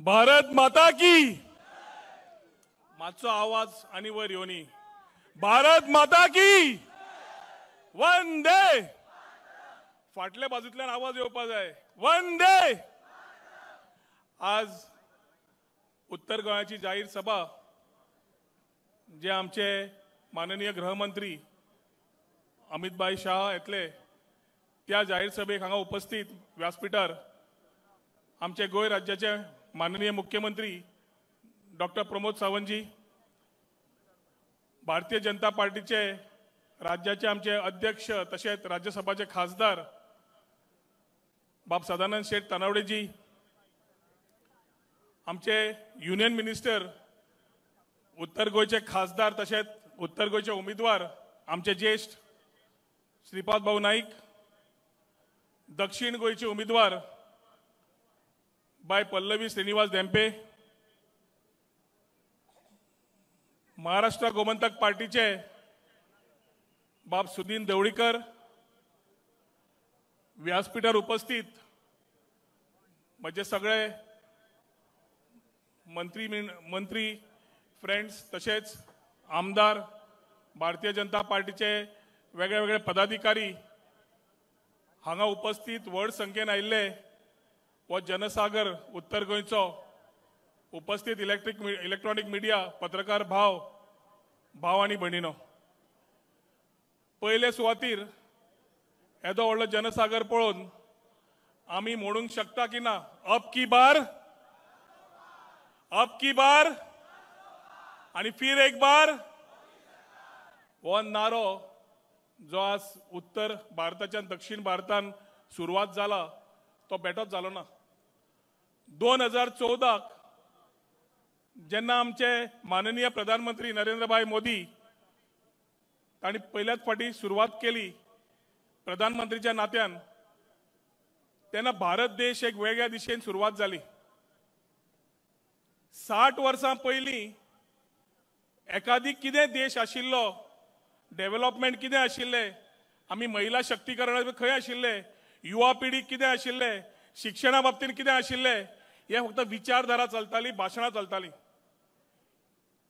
भारत माता की। मातसो आवाज आनी वयर येवनी। भारत माता की वंदे। फाटल्या बाजूंतल्यान आवाज येवपा जाय। वंदे। आज उत्तर गोंयाची जाहीर सभा जे आमचे माननीय गृहमंत्री अमितभाई शाह येतले त्या जाहीर सभेक हांगा उपस्थित व्यासपीठार आमचे गोंय राज्याचे माननीय मुख्यमंत्री डॉक्टर प्रमोद सावंतजी, भारतीय जनता पार्टीचे राज्याचे आमचे अध्यक्ष तशेंच राज्यसभाचे खासदार बाब सदानंद शेट तानावडेजी, आमचे युनियन मिनिस्टर उत्तर गोंयचे खासदार तशेंच उत्तर गोंयचे उमेदवार आमचे ज्येष्ठ श्रीपाद भाऊ नाईक, दक्षिण गोंयचे उमेदवार बाय पल्लवी श्रीनिवास धेंपे, महाराष्ट्र गोमंतक पार्टीचे बाब सुदीन देवळीकर, व्यासपीठार उपस्थित म्हजे सगळे मंत्री फ्रेंड्स तशेंच आमदार, भारतीय जनता पार्टीचे वेगळे वेगळे पदाधिकारी हांगा उपस्थित व्हड संख्येन आयिल्ले हो जनसागर उत्तर गोंयचो उपस्थित इलेक्ट्रॉनिक मिडिया पत्रकार भाव भाव आनी भयणीनो, पयले सुवातीर येदो व्हडलो जनसागर पळोवन आमी म्हणूंक शकता की ना, अब की बार, अब की बार आनी फिर एक बार हो नारो जो आज उत्तर भारताच्यान दक्षिण भारतान सुरवात जाला तो बेटोच जालो ना। 2014 जेन्ना आमचे माननीय प्रधानमंत्री नरेंद्रभाई मोदी तांणी पयल्याच फावटी सुरवात केली प्रधानमंत्रीच्या नात्यान, तेन्ना भारत देश एक वेगळ्या दिशेन सुरवात जाली। 60 वर्सां पयलीं एकादी कितें देश आशिल्लो, डेव्हलपमेंट कितें आशिल्लें, आमी महिला शक्तीकरणा खंय आशिल्ले, युवा पिढी कितें आशिल्ले, शिक्षणा बाबतींत कितें आशिल्लें, हे फक्त विचारधारा चलताली, भाशणां चलताली।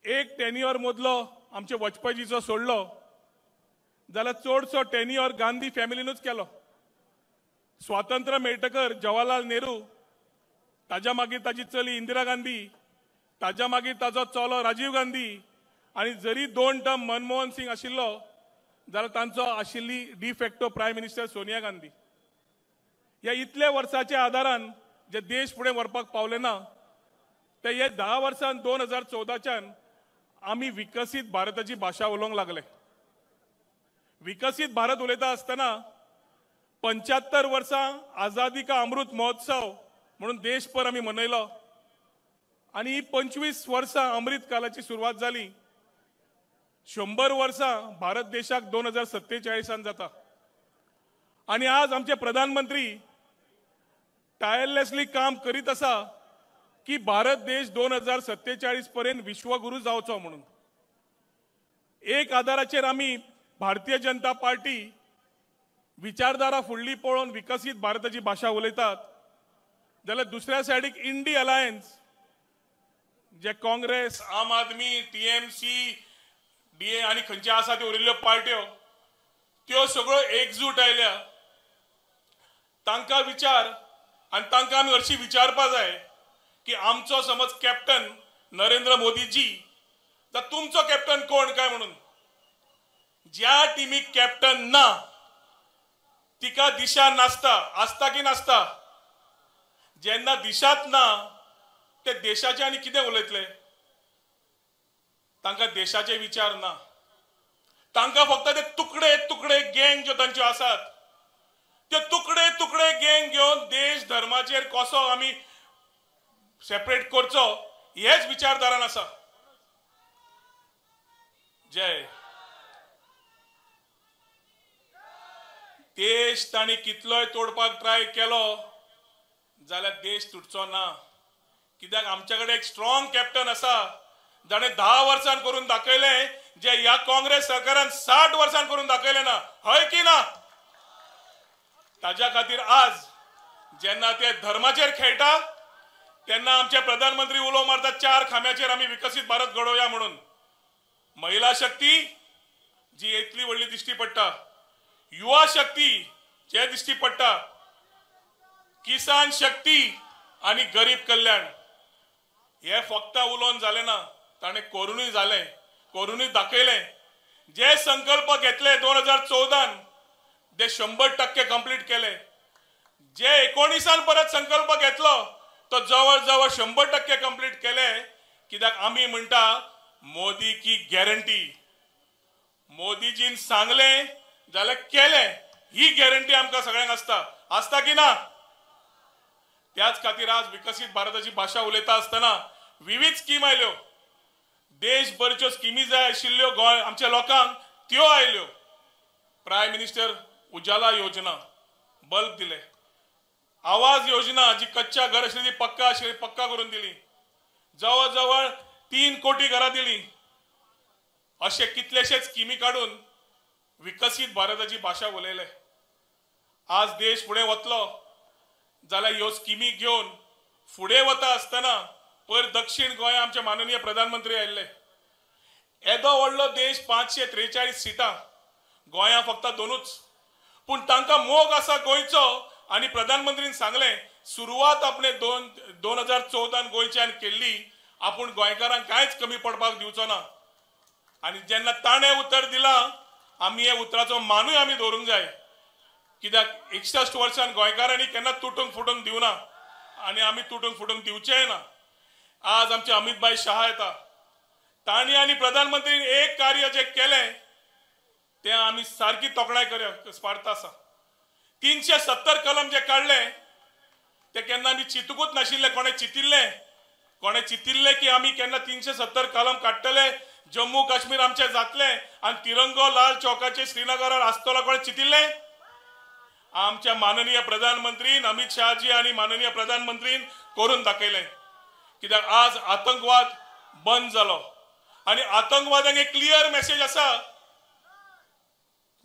एक टेन्युअर मदलो आमचे वाजपेयीचो सोडलो जाल्यार चडसो टेन्युअर गांधी फॅमिलीनूच केलो। स्वातंत्र्य मेळटकर जवाहरलाल नेहरू, ताज्या मागीर ताजी चली इंदिरा गांधी, ताज्या मागीर ताजो चलो राजीव गांधी, आनी जरी 2 टर्म मनमोहन सिंग आशिल्लो जाल्यार तांचो आशिल्ली de facto prime minister Sonia Gandhi. ह्या इतल्या वर्साच्या आदारान जे देश फुडें व्हरपाक पावले ना ते हे 10 वर्सान 2014च्यान आमी विकसीत भारताची भाशा उलोवंक लागले। विकसीत भारत उलयता आसतना 75 वर्सां आझादी का अमृत महोत्सव म्हणून देशभर आमी मनयलो आनी ही 25 वर्सां अमृत कालाची सुरवात जाली। 100 वर्सां भारत देशाक 2047 जाता आनी आज आमचे प्रधानमंत्री टायरलेसली काम करीत आसा की भारत देश 2047 पर्यंत विश्वगुरू जावचो म्हणून। एक आदाराचेर आमी भारतीय जनता पार्टी विचारधारा फुडली पळोवन विकसीत भारताची भाशा उलयतात, जाल्यार दुसऱ्या सायडीक इंडी अलायन्स जे काँग्रेस, आम आदमी, टीएमसी, डीए आनी खंयचे आसा त्यो उरिल्ल्यो पार्ट्यो त्यो सगळ्यो एकजूट आयल्या। तांकां विचार आनी तांकां आमी हरशीं विचारपा जाय की आमचो समज कॅप्टन नरेंद्र मोदीजी, तर तुमचो कॅप्टन कोण काय म्हणून। ज्या टिमीक कॅप्टन ना तिका दिशा नासता, आसता की नासता। जेन्ना दिशाच ना ते देशाचे आनी कितें उलयतले, तांकां देशाचे विचार ना, तांकां फक्त ते तुकडे तुकडे गँग ज्यो तांच्यो आसात ते तुकडे तुकडे गँग घेवन देश धर्माचेर कसो आमी सेपरेट करचो हेच विचारधारान आसा। जय देश तांणी कितलोय तोडपाक ट्राय केलो जाल्यार देश तुटचो ना, कित्याक आमचे कडेन एक स्ट्रॉंग कॅप्टन आसा जाणें 10 वर्सां करून दाखयलें जे ह्या काँग्रेस सरकारान 60 वर्सां करून दाखयलें ना, हय की ना? ताज्या खातीर आज जेन्ना ते धर्माचेर खेळटा तेन्ना आमचे प्रधानमंत्री उलो मारतात 4 खांब्याचेर आमी विकसीत भारत घडोवया म्हणून. महिला शक्ती जी इतली व्हडली दिश्टी पडटा, युवा शक्ती जे दिश्टी पडटा, किसान शक्ती आनी गरीब कल्याण. हे फक्त उलोवन जालें ना, ताणें करुनूय जालें, करुनूय दाखयलें. जे संकल्प घेतले 2014 ते 100% कंप्लीट केले. जे 19 परत संकल्प घेतलो तो जवळ जवळ 100% कंप्लीट केले. कित्याक आमी म्हणटा मोदी की गॅरंटी. मोदीजीन सांगलें जाल्यार केलें, ही गॅरंटी आमकां सगळ्यांक आसता. आसता की ना? त्याच खातीर आज विकसीत भारताची भाशा उलयता आसतना विविध स्कीम आयल्यो, देशभरच्यो स्किमी जाय आशिल्ल्यो गोंय आमच्या लोकांक त्यो आयल्यो. प्रायम मिनिस्टर उजाला योजना, बल्ब दिले. आवाज योजना जी कच्चा घर आशिल्ली ती पक्का आशिल्ली, पक्का करून दिली. जवळ जवळ 3 कोटी घरां दिली. अशे कितलेशेच स्किमी काडून विकसीत भारताची भाशा उलयले. आज देश फुडें वतलो जाल्यार ह्यो स्किमी घेवन फुडें वता आसतना पयर दक्षिण गोंय आमचे माननीय प्रधानमंत्री आयिल्ले. येदो व्हडलो देश, 543 सिटां, गोंया फक्त 2च. पूण तांकां मोग आसा गोंयचो. आनी प्रधानमंत्रीन सांगलें सुरवात आपणे 2014 गोंयच्यान केल्ली, आपूण गोंयकारांक कांयच कमी पडपाक दिवचो ना. आनी जेन्ना ताणें उतर दिलां, आमी हे उतराचो मानूय आमी दवरूंक जाय. कित्याक 61 वर्सां गोंयकारांनी केन्ना तुटूंक फुटूंक दिवना आनी आमी तुटूंक फुटूंक दिवचेय ना. आज आमचे अमित भाई शाह येता, तांणी आनी प्रधानमंत्रीन एक कार्य जें केलें तें आमी सारकी तोखणाय करया स्पार्थ आसा. 370 कलम जे काडले ते केन्ना आमी चिंतूकूच नाशिल्ले. कोणें चिंतिल्लें? कोणें चिंतिल्लें की आमी केन्ना 370 कलम काडटले, जम्मू काश्मीर आमचें जातलें आनी तिरंगो लाल चौकाचेर श्रीनगरार आसतलो? कोणें चिंतिल्लें? आमच्या माननीय प्रधानमंत्रीन अमित शहाजी आनी माननीय प्रधानमंत्रीन करून दाखयलें. कित्याक आज आतंकवाद बंद जालो आनी आतंकवाद्यांक एक क्लियर मेसेज आसा.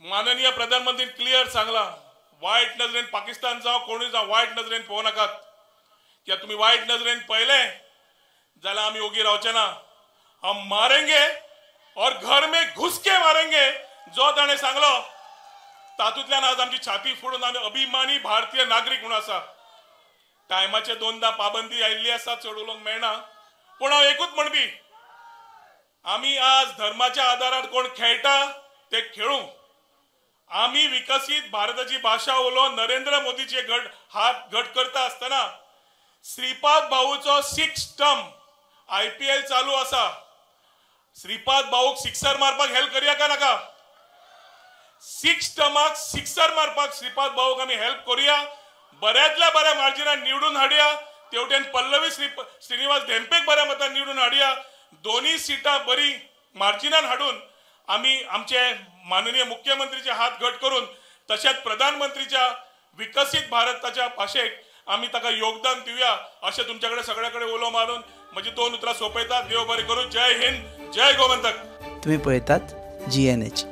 माननीय प्रधानमंत्रीन क्लियर सांगलां, वायट नजरेन पाकिस्तान जावं कोणूय जावं वायट नजरेन पळोवं नाकात. कित्याक तुमी वायट नजरेन पळयलें जाल्यार आमी ओगी रावचे ना. हम मारेंगे और घर में घुस के मारेंगे, जो ताणें सांगलो तातूंतल्यान आज आमची छाती फोडून आमी अभिमानी भारतीय नागरीक म्हणून आसा. टायमाचे 2दा पाबंदी आयिल्ली आसा, चड उलोवंक मेळना. पूण हांव एकूच म्हणपी, आमी आज धर्माच्या आदारार कोण खेळटा ते खेळूं. आमी विकसीत भारताची भाशा उलोवन नरेंद्र मोदीचे हात घट करता आसतना श्रीपाद भाऊचो 6 टर्म IPL चालू आसा. श्रीपाद भाऊक सिक्सर मारपाक हेल्प करया का नाका? 6 टर्माक सिक्सर मारपाक श्रीपाद भाऊक आमी हेल्प करूया. बऱ्यांतल्या बऱ्या मार्जिनान निवडून हाडया. तेवटेन पल्लवी श्रीनिवास धेंपेक बऱ्या मतान निवडून हाडया. दोन्ही सिटां बरी मार्जिनान हाडून आमी आमचे माननीय मुख्यमंत्रीचे हात घट करून तशेंच प्रधानमंत्रीच्या विकसीत भारताच्या भाशेक आमी ताका योगदान दिवया अशें तुमच्या कडेन सगळ्या कडेन उलो मारून म्हजी 2 उतरां सोंपयता. देव बरें करूं. जय हिंद, जय गोमंतक. तुम्ही पळयतात GNH.